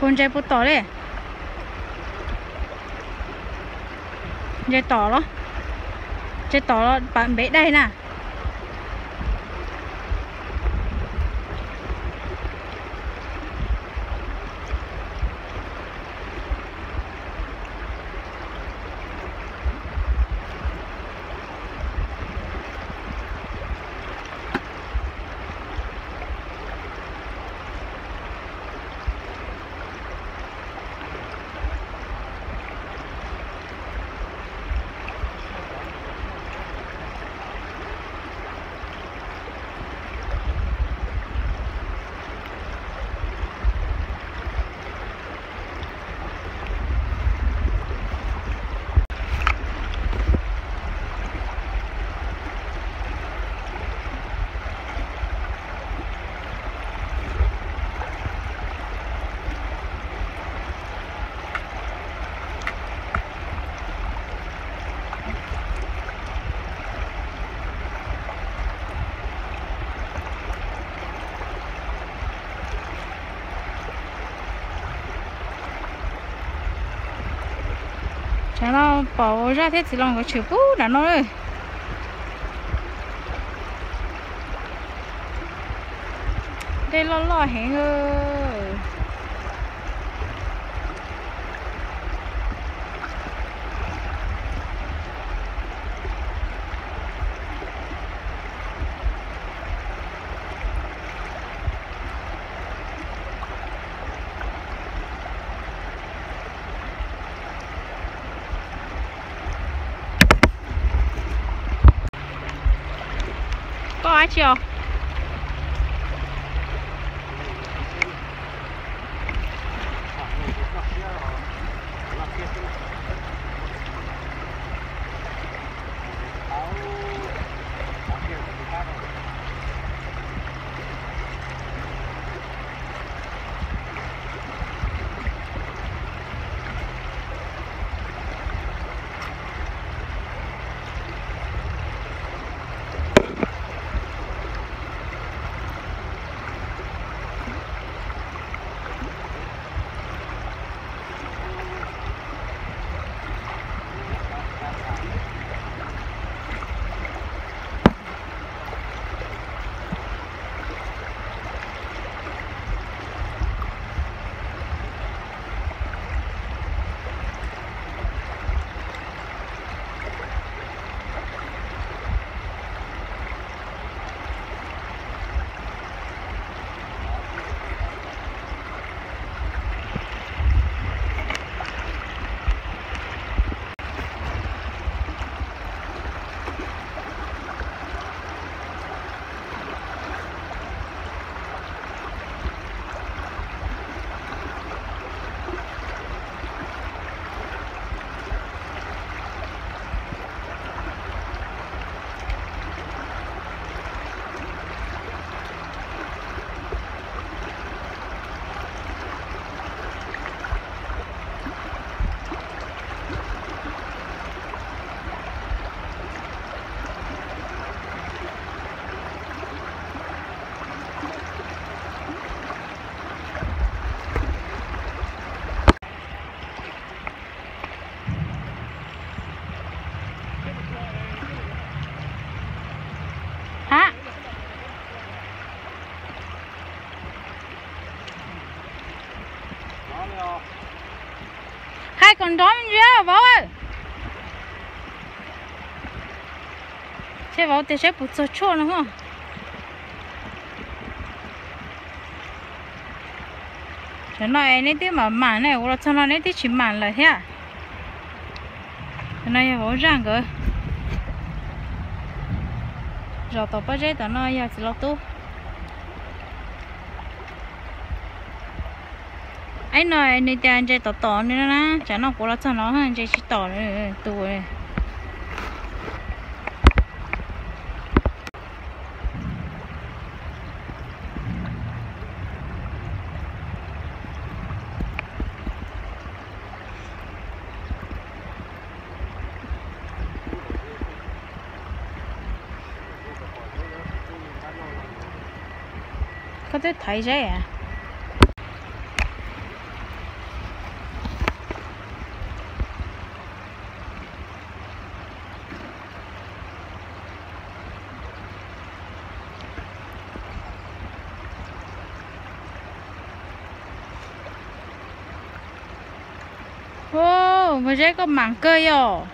Ntses puas tom li? Ntses tom los? Ntses tom los pam npev daig na. Tsam no pom zaj thiab txiv los nkawd tshwm pub nram no. Dej loj loj heev. Koj dab tsi os? Ha, hais kom nrov ntsia vauv. Ces vauv tias saib puas txog tshuaj no. Tam no es neb twb mam mam ne, ua los txog no neb twb tsis mam lawm thiab. Tam no yog vauv zaj nkawd zos tom pob zeb, tom no yog txiv laus tub. Ib no nws tias ntses tom tom nws na, tsam no kuv los txog no ntses tsis tom tus. Koj twb thaiv zeb a. Ub, Npawg Zeb koj mam kawg yom.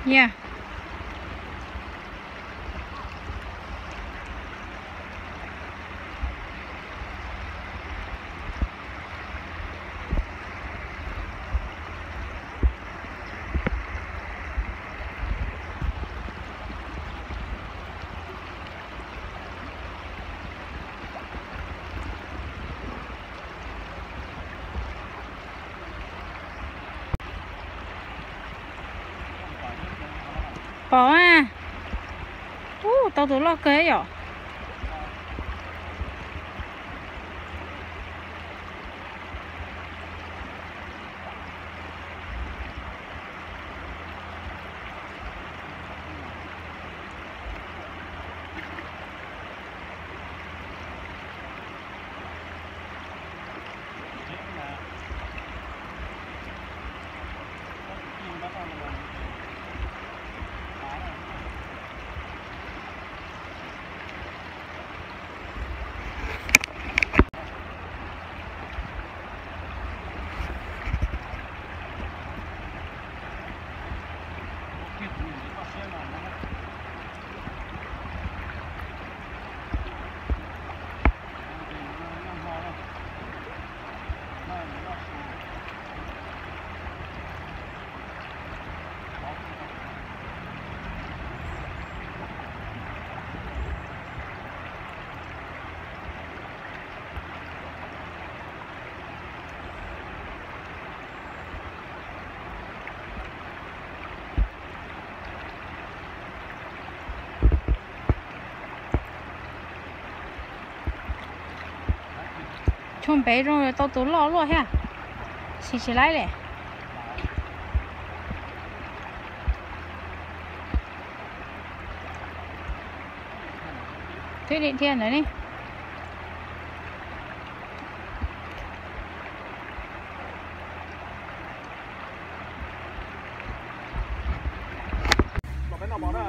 Ya. Pom a. Ub, tau tus loj kawg yom. Tshuav npev zoo tau tus loj luaj thiab. Sim tsis laib li. Twb dim thiab ntawd ne.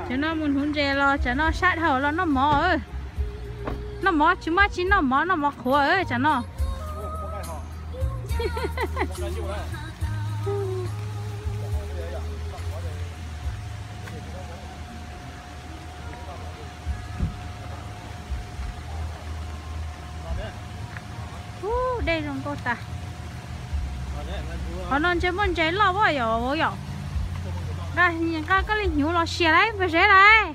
Tsam no mus hnuv ntses los tsam no sab dhau los noj mov. Noj mov tsis muaj tsis noj mov, noj mov qhuav tsam no. Ub, dej zoo nkauj tas. Qhov no ntshe muaj ntses loj as yom, yom. Nqa koj li hnyuv los sia lauj, Npawg Zeb lauj.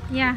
Ya.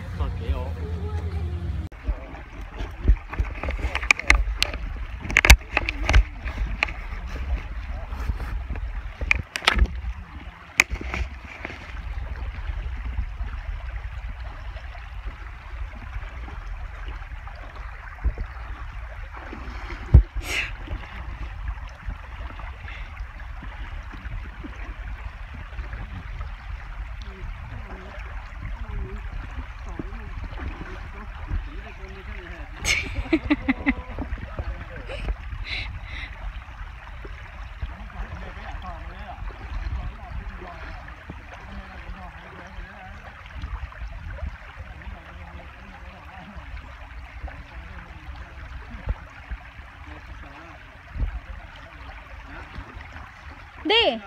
Dej,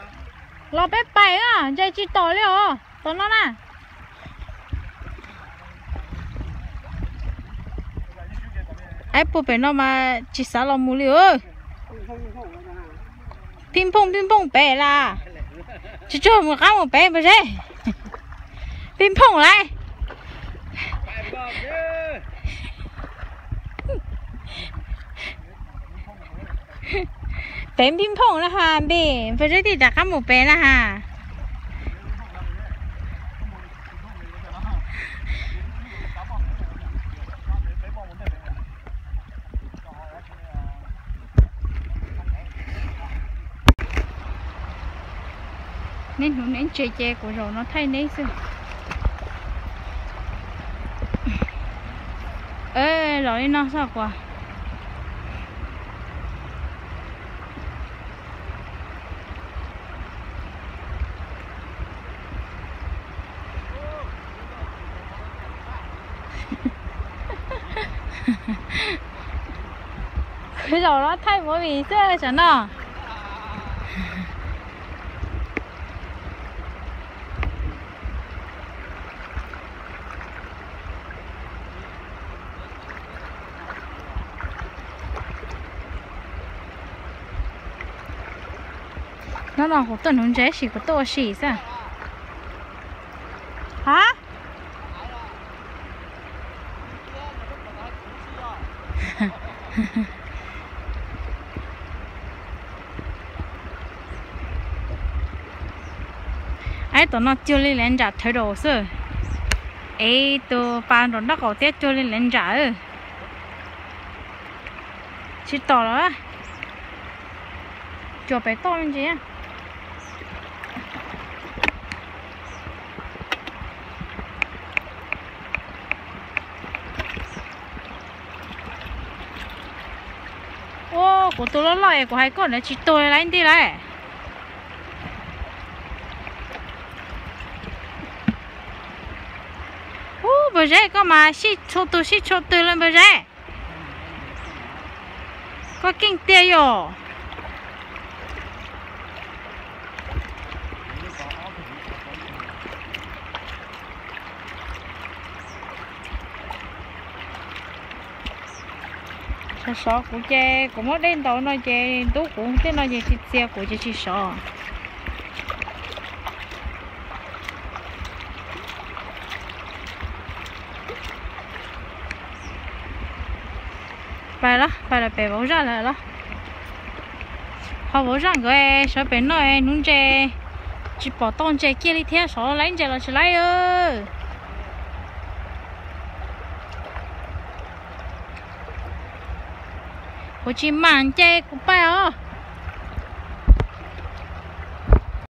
los peb pais os, ntshe tsis tom li os tom no na. Aib puag pem no mas tsis xav los mus li os. Phij phooj phij phooj pem las. Tsis tsuag mus qab mus pem Npawg Zeb. Phij phooj lauj. Pem phij phooj na has npe, Npawg Zeb thiaj rov qab mus pem na has. Neb hnuv neb ntses ces kuv zaum no thaij neb xwb. Zaum li no xwb kuv. Kuv zaum no thaij movie xwb tsam no. Hnub no kuv tuaj hnuv ntses tab sis kuv tuaj ua si xwb. Ha? Aib, tom no cuag li lev ntsam thawv daus xwb. Es tus pas nraum nraub qaum thiab cuag li lev ntsam. Tsis tom los, cuag pem toj me ntsis. Ua, kuv tus loj loj es kuv hais koj ntawd tsis tuag li lawm ntij lawm. Ub, npawg Zeb, koj mas sib txhua tus sib txhua tus li npawg Zeb. Koj keej tiag yom. Sov sov kuv ces kuv muab dej ntaus no ces ntub kuv tej no ces tsis txia kuv ces tsis sov. Pais los, pais los pem vauv zaj lawm los. Ho vauv zaj nkawd sawv pem no hnub ntses tsis pom tau ntses kiag li thiab, sov laib ntses los tsis laib. Kuv tsis mam nce kuv pais os.